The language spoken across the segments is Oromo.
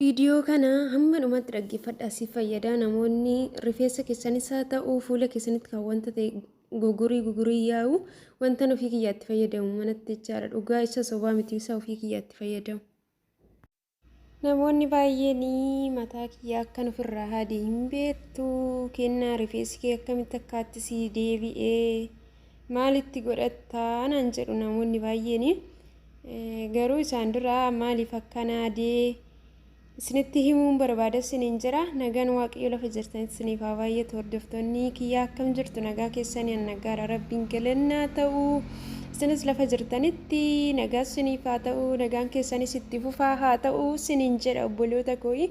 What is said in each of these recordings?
Viidiyoo kana hamma dhumaatti dhaggeeffadhaa si fayyada. Namoonni rifeensa keessanis haa ta'u fuula keessanitti kan wanta ta'e gugurii gugurii yaa'u wanta ofii kiyyaatti fayyadamu manatti jechaadha. Dhugaa isa sobaa miti, isa ofii kiyyaatti fayyadamu. Namoonni baay'een mataa kiyya akkan ofirraa haadee hin beektu, kennaa rifeensi kee akkamitti akkaatti sii deebi'ee maalitti godhattaa naan jedhu namoonni baay'een. Garuu isaan dura maaliif akkana haadee isinitti himuun barbaada isiniin jira. Nagaan Waaqayyo lafa jirtanitti isiniif haa baay'atu. Hordoftoonni kiyyaa akkam jirtu? Nagaa keessanii? An nagaadha, Rabbiin galannaa ta'u. Isinis lafa jirtanitti nagaa isiniif haa ta'u, nagaan keessanis itti fufaa haa ta'u isiniin jedha obboloota kooyi.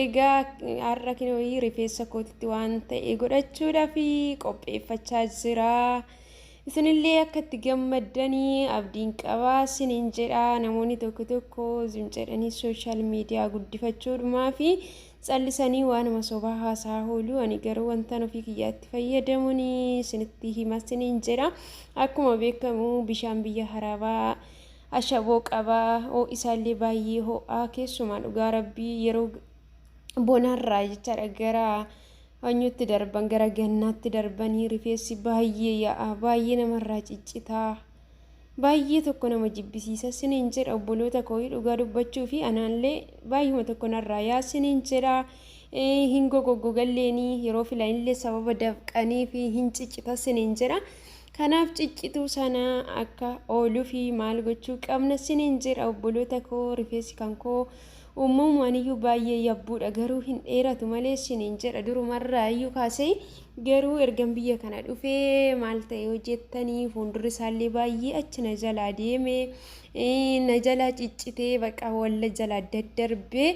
Egaa har'a kinooyi rifeensa kootitti waan ta'e godhachuudhaaf qopheeffachaa jira. Isinillee akka itti gammaddanii abdiin qabaa isiniin jedha. Namoonni tokko tokko zim jedhanii sooshaal miidiyaa guddifachuudhumaa fi callisanii waanuma sobaa haasaa oolu. Ani garuu wantaan ofii kiyyaatti fayyadamuun isinitti hima isiniin jedha. Akkuma beekamu bishaan biyya Arabaa ashaboo qaba. Ho'i isaallee baay'ee ho'aa, keessumaa dhugaa Rabbii yeroo bonaarraa jechaadha gara anyutti darban, gara gannaatti darbanii rifeensi baay'ee yaa'a, baay'ee namarraa ciccitaa, baay'ee tokko nama jibbisiisa isiniin jedha obboloota koo. Dhugaa dubbachuu fi anaallee baay'uma tokko narraa yaa isiniin jedha. Hin gogoggogalleeni yeroo filanillee sababa dafqanii fi hin ciccita isiniin jedha. Kanaaf ciccituu sana akka ooluu fi maal gochuu qabna isiniin jedha obboloota koo. Rifeensi kan koo uumamumaan iyyuu baay'ee yabbuudha, garuu hin dheeratu malee isiniin jedha durumarraa iyyuu kaasee. Garuu ergan biyya kana dhufee maal ta'e hojjettanii fuuldurri isaallee baay'ee achi na jalaa deeme, na jalaa ciccitee baqa walla jalaa daddarbee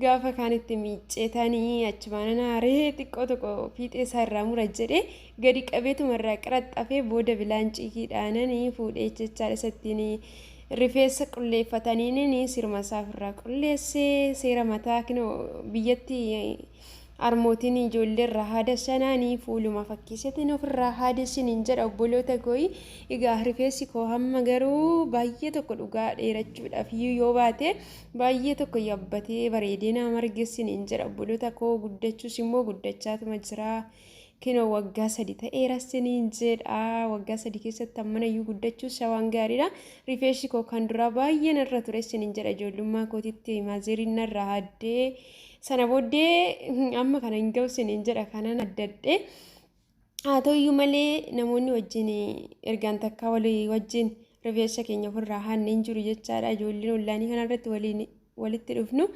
gaafa kaan itti miicceetanii achumaan haaree xiqqoo tokko fiixee isaa irraa mura jedhee gadi qabeetuma irraa qiraxxafee booda bilaan ciikiidhaananii fuudhee jechaadha. Isattiin rifeensa qulleeffataniin sirma isaa ofirraa qulleessee seera mataa kinoo biyyatti harmootiin ijoollee irraa haada sanaanii fuuluma fakkeesseetiin ofirraa haadesiniin jedha obboloota kooyi. Egaa rifeensi koo hamma garuu baay'ee tokko dhugaa dheerachuudhaaf iyyuu yoo baate baay'ee tokko yabbatee bareedee naa margeessiniin jedha obboloota koo. Guddachuus immoo guddachaatuma jira. Kinoo waggaa 3 ta'eera siniin jedha. Waggaa 3 keessatti hammana iyyuu guddachuu isaa waan gaariidha. Rifeensi koo kan duraa baay'ee narra ture siniin jedha. Ijoollummaa kootitti maazeriin narra haddee sana booddee amma kana hin ga'u siniin jedha kanan addadhe. Haa ta'uyyuu malee namoonni wajjin ergaan takkaa walii wajjin rifeensa keenya ofirraa haadne hin jiru jechaadha. Ijoolleen ollaanii kanarratti waliin walitti dhufnu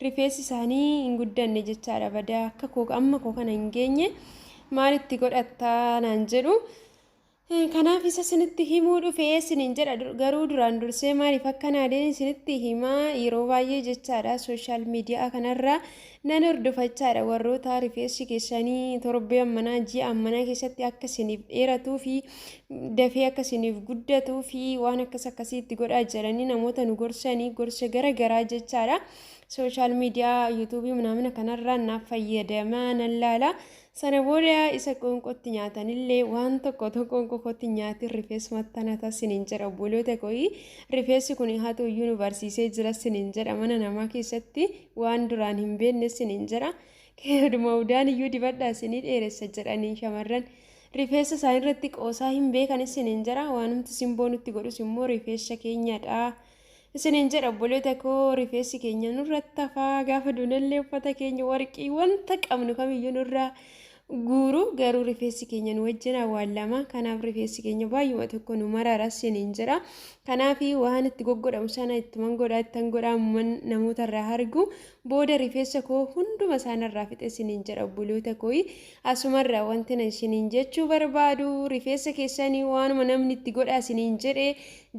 rifeensi isaanii hin guddanne jechaadha. Badaa akka koo amma koo kana hin geenye, maalitti godhattaa naan jedhu. Kanaaf isa isinitti himuu dhufee isiniin jedha. Garuu duraan dursee maaliif akka naadeen isinitti himaa, yeroo baay'ee jechaadha sooshaal miidiyaa kanarraa nan hordofachaadha warroota rifeensi keessanii torbee ammanaa, ji'a ammanaa keessatti akka isiniif dheeratuu fi dafee akka isiniif guddatuu fi waan akkas akkasiitti godhaa jedhanii namoota nu gorsanii gorsa gara garaa jechaadha. Sooshaal miidiyaa yuutuubii manaamina kanarraa naaf fayyadamaa nan laala. Sana booda isa qoonqootti nyaatanillee waan tokko tokko qoonqoo kootti nyaatiin rifeensumatti tanata siniin jedha obboloota kooyi. Rifeensi kun haa ta'u iyyuu nu barsiisee jira siniin jedha, mana namaa keessatti waan duraan hin beekne siniin jedha. Keeduma udaan iyyuu dibadhaa isinii dheeressa jedhanii shamarran. Rifeensa isaanii irratti qoosaa hin beekan siniin jedha. Waanumti simboo nutti godhus immoo rifeensa keenyadha. Isiniin jedha obboloota koo, rifeensi keenya nurratti hafaa, gaafa duunallee uffata keenya, warqii, wanta qabnu kamiyyuu nurraa guuru, garuu rifeensi keenya nu wajjin awwaallama. Kanaaf rifeensi keenya baay'uma tokko nu marara isiniin jedha. Kanaaf waan itti goggodhamu sana ittuman godhaa ittan godhaa namoota irraa argu booda rifeensa koo hunduma isaanirraa fixe isiniin jedha obboloota koo. Asumarraa wanti na isiniin jechuu barbaadu, rifeensa keessanii waanuma namni itti godhaa isiniin jedhe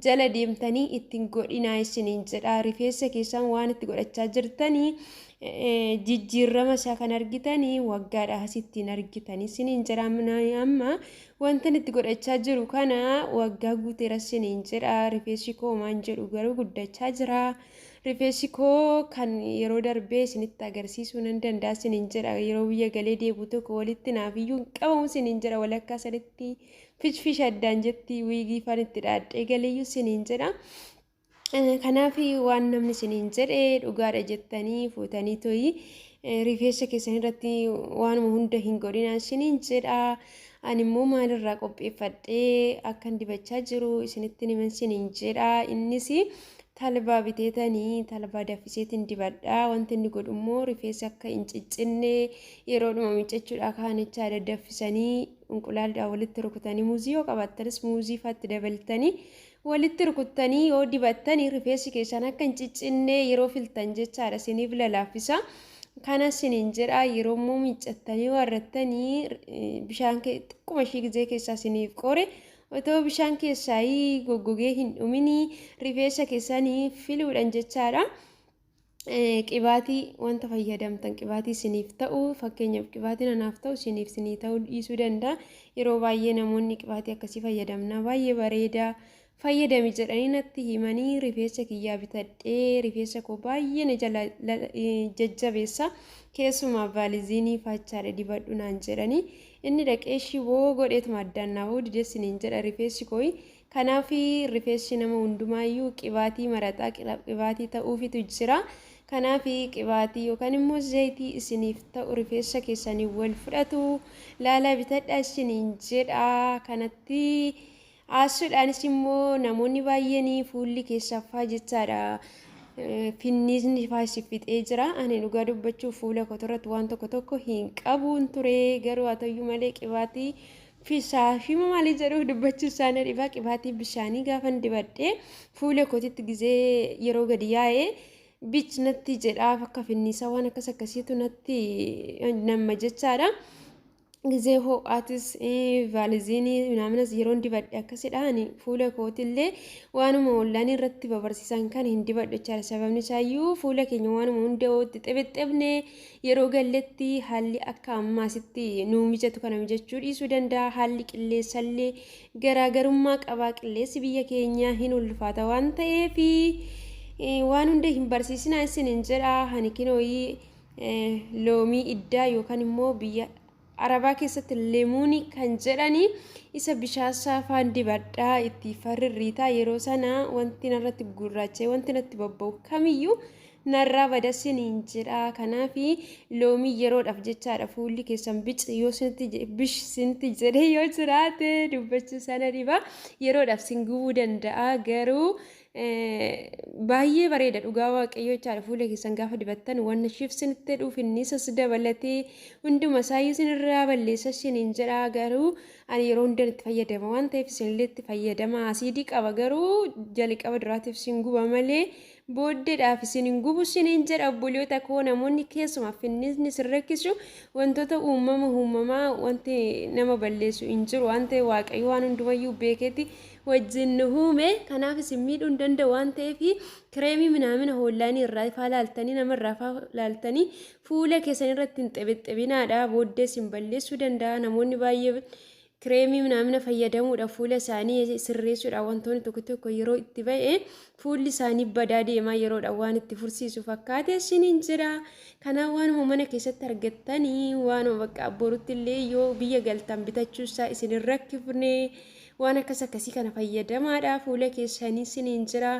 jala deemtanii ittiin godhinaa isiniin jedha. Rifeensa keessan waan itti godhachaa jirtanii jijjiirama isaa kan argitanii waggaadha asittiin argitanii isiniin jedha. Amma wanta itti godhachaa jiru kana waggaa guuteera isiniin jedha. Rifeensi koo maan jedhu garuu guddachaa jira. Rifeensi koo kan yeroo darbee isinitti agarsiisuu nan danda'a isiniin jedha. Yeroo biyya galee deebi'u tokko walitti naaf iyyuu hin qabamu isiniin jedha. Walakkaa sanitti fishfish addaan jetti wiigii fan itti dhaadhee galeeyyuu isiniin jedha. Kanaaf waan namni isiniin jedhe dhugaadha jettanii fuutanii toyi rifeensa keessan irratti waanuma hunda hin godhinaa isiniin jedha. Ani immoo maalirraa qopheeffadhee akkan dibachaa jiru isinitti himan isiniin jedha. Innis talbaa biteetanii talbaa danfiseetiin dibadha. Wanti inni godhu immoo rifeensa akka hin ciccinne yeroodhuma miiccachuudha kaan danfisanii inqulaalidhaan walitti rukutanii, muuzii yoo qabaattanis muuzii faatti dabaltanii walitti rukuttanii yoo dibattanii rifeensi keessan akka hin ciccinne yeroo filtan jechaadha, isiniif lalaafisa. Kana isiniin jedha. Yeroo immoo miiccattanii warrattanii bishaan xiqquma ishii gizee keessaa isiniif qore, otoo bishaan keessaa goggogee hin dhuminii rifeensa keessanii filuudhaan jechaadha. Qibaatii wanta fayyadamtan, qibaatii isiniif ta'u, fakkeenyaaf qibaatiin anaaf ta'u isiniif isinii ta'uu dhiisuu danda'a. Yeroo baay'ee namoonni qibaatii akkasii fayyadamna, baay'ee bareedaa, fayyadami jedhanii natti himanii rifeensa kiyyaa bitadhee rifeensa koo baay'ee na jala jajjabeessa. Keessumaa vaaliziinii faachaadha dibadhu naan jedhanii, inni dhaqee shiboo godheetuma addaan naa ba'uu dide isiniin jedha rifeensi kooyi. Kanaaf rifeensi nama hundumaayyuu qibaatii maraxaa qibaatii ta'uufitu jira. Kanaaf qibaatii yookaan immoo zayitii isiniif ta'u, rifeensa keessanii wal fudhatu laalaa bitadhaa isiniin jedha. Kanatti haasuudhaanis immoo namoonni baay'een fuulli keessaffaa jechaadha. Finniisni faa isin fixee jira. Ani dhugaa dubbachuuf fuula koo irratti waan tokko tokko hin qabuun ture, garuu haa ta'uyyuu malee qibaatii fisaa fi maalii jedhu dubbachuu isaanii dhibaa, qibaatii bishaanii gaafan dibadhee fuula kootitti gizee yeroo gadi yaa'ee bich natti jedhaa, akka finniisaa waan akkas akkasiitu natti namma jechaadha. Gizee ho'aatis vaaliziinii naaminas yeroon dibadhe akkasidha. Ani fuula kootillee waanuma ollaanii irratti babarsiisan kan hin dibadhu jechaadha. Sababni isaayyuu fuula keenya waanuma hunda itti xibixxibne yeroo galletti haalli akka ammaasitti nuu mijatu kana mijachuu dhiisuu danda'a. Haalli qilleensaallee garaagarummaa qabaa. Qilleensi biyya keenyaa hin ulfaata waan ta'eef waan hunda hin barsiisinaa isiniin jedha. Ani kinooyii loomii iddaa yookaan immoo biyya Arabaa keessatti leemuunii kan jedhani isa bishaasaa faan dibadhaa, itti farrirriitaa. Yeroo sana wanti narratti gurraacha'e, wanti natti bobba'u kamiyyuu narraa badasiniin jedha. Kanaaf loomii yeroodhaaf jechaadha, fuulli keessan bic yoo sinitti bish sinitti jedhee yoo jiraate dubbachuu sana dhiba, yeroodhaaf sin gubuu danda'a, garuu baay'ee bareeda dhugaa Waaqayyoo jechaadha. Fuula keessan gaafa dibattan wanna shiif sinitti dhuuf innisas dabalatee hunduma isaayyuu sinirraa balleessa isiniin jedha. Garuu ani yeroo hundan itti fayyadama waan ta'eef isinillee itti fayyadama. Asiidii qaba, garuu jalqaba duraatiif sin guba malee booddeedhaaf isin hin gubu isiniin jedha. Obboloota koo, namoonni keessumaa finnisni sin rakkisu, wantoota uumama uumamaa wanti nama balleessu hin jiru waan ta'eef, Waaqayyo waan hundumayyuu beekeeti wajjin nu uume. Kanaaf isin miidhuu hin danda'u waan ta'eef, kireemii minaamina hollaanii irraa faa laaltanii, namarraa faa laaltanii fuula keessan irratti hin xibixibinaadha, booddee isin balleessuu danda'a. Namoonni baay'ee kireemii minaamina fayyadamuudhaaf, fuula isaanii sirreessuudhaaf wantoonni tokko tokko yeroo itti ba'e fuulli isaanii badaa deemaa yeroodhaan waan itti fursiisu fakkaate isiniin jira. Kanaaf waanuma mana keessatti argattanii, waanuma bakka borutti illee yoo biyya galtan bitachuu isaa isin hin rakkifne, waan akkas akkasii kana fayyadamaadha fuula keessanii isiniin jira.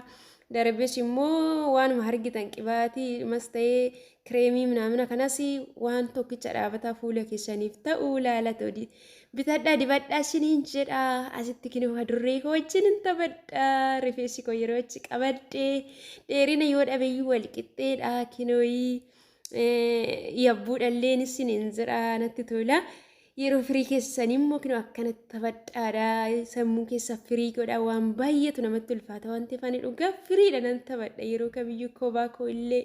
Darbees immoo waanuma argitan qibaatii mas ta'ee kireemii minaamina kanas waan tokkicha dhaabataa fuula keessaniif ta'u laalatu bitadhaa dibadhaa isiniin jedha. Asitti kinoo hadurree koo wajjin hin taphadha. Rifeensi koo yeroo achi qabadhe dheerina yoo dhabeeyyuu wal qixxeedha. Kinooyii yabbuudhalleen isiniin jedha, natti tola. Yeroo firii keessanii immoo kinoo akkanatti taphadhaadha. Sammuu keessa firii godha, waan baay'eetu namatti ulfaata waan ta'eef ani dhugaa firiidha nan taphadha yeroo kamiyyuu, kophaa koo illee,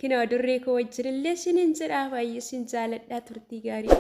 kinoo adurree koo wajjin illee isiniin jedha. Baay'ee isin jaaladha, turtii gaarii.